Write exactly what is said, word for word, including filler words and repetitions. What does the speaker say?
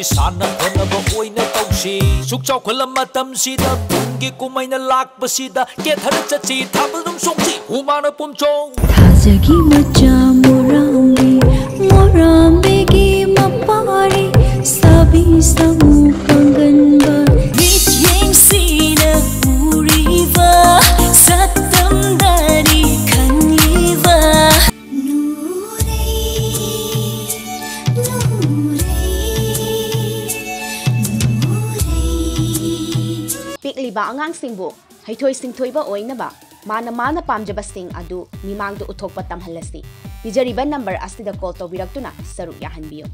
ꯁꯥꯟꯅ ꯈꯣꯠꯅꯕ ꯑꯣꯏꯅ ꯇꯧꯁꯤ꯫ ꯁꯨꯛ ꯆꯥꯎꯈꯠꯂ ꯃꯇꯝꯁꯤꯗ ꯇꯨꯡꯒꯤ ꯀꯨꯝꯍꯩꯅ ꯂꯥꯛꯄꯁꯤꯗ ꯀꯦꯊꯔ ꯆꯠꯁꯤ, ꯊꯥꯕꯜ ꯑꯗꯨꯝ ꯆꯣꯡꯁꯤ, ꯍꯨꯃꯥꯡꯅ ꯄꯨꯝꯆꯣꯡ꯫ ꯊꯥꯖꯒꯤ ꯃꯆꯥ ꯃꯣꯔꯥꯡꯕꯤ, ꯃꯣꯔꯥꯡꯕꯤꯒꯤ ꯃꯄꯥꯔꯤ, ꯁꯥꯕꯤ ꯁꯥꯃꯨ ꯄꯥꯡꯒꯟꯕ꯫ ꯃꯤꯠꯌꯦꯡꯁꯤꯅ ꯎꯔꯤꯕ, ꯁꯛꯇꯝꯗꯅꯤ ꯈꯟꯂꯤꯕ꯫ ꯅꯨꯔꯩ, ꯅꯨꯔꯩ, ꯅꯨꯔꯩ꯫ ꯄꯤꯛꯂꯤꯕ ꯑꯉꯥꯡꯁꯤꯡꯕꯨ ꯍꯩꯊꯣꯏ ꯁꯤꯡꯊꯣꯏꯕ ꯑꯣꯏꯅꯕ ꯃꯥꯅ ꯃꯥꯅ ꯄꯥꯝꯖꯕꯁꯤꯡ ꯑꯗꯨ ꯃꯤꯃꯥꯡꯗ ꯎꯠꯊꯣꯛꯄ ꯇꯝꯍꯜꯂꯁꯤ꯫ ꯄꯤꯖꯔꯤꯕ ꯅꯝꯕꯔ ꯑꯁꯤꯗ ꯀꯣꯜ ꯇꯧꯕꯤꯔꯛꯇꯨꯅ ꯁꯔꯨꯛ ꯌꯥꯍꯟꯕꯤꯌꯨ꯫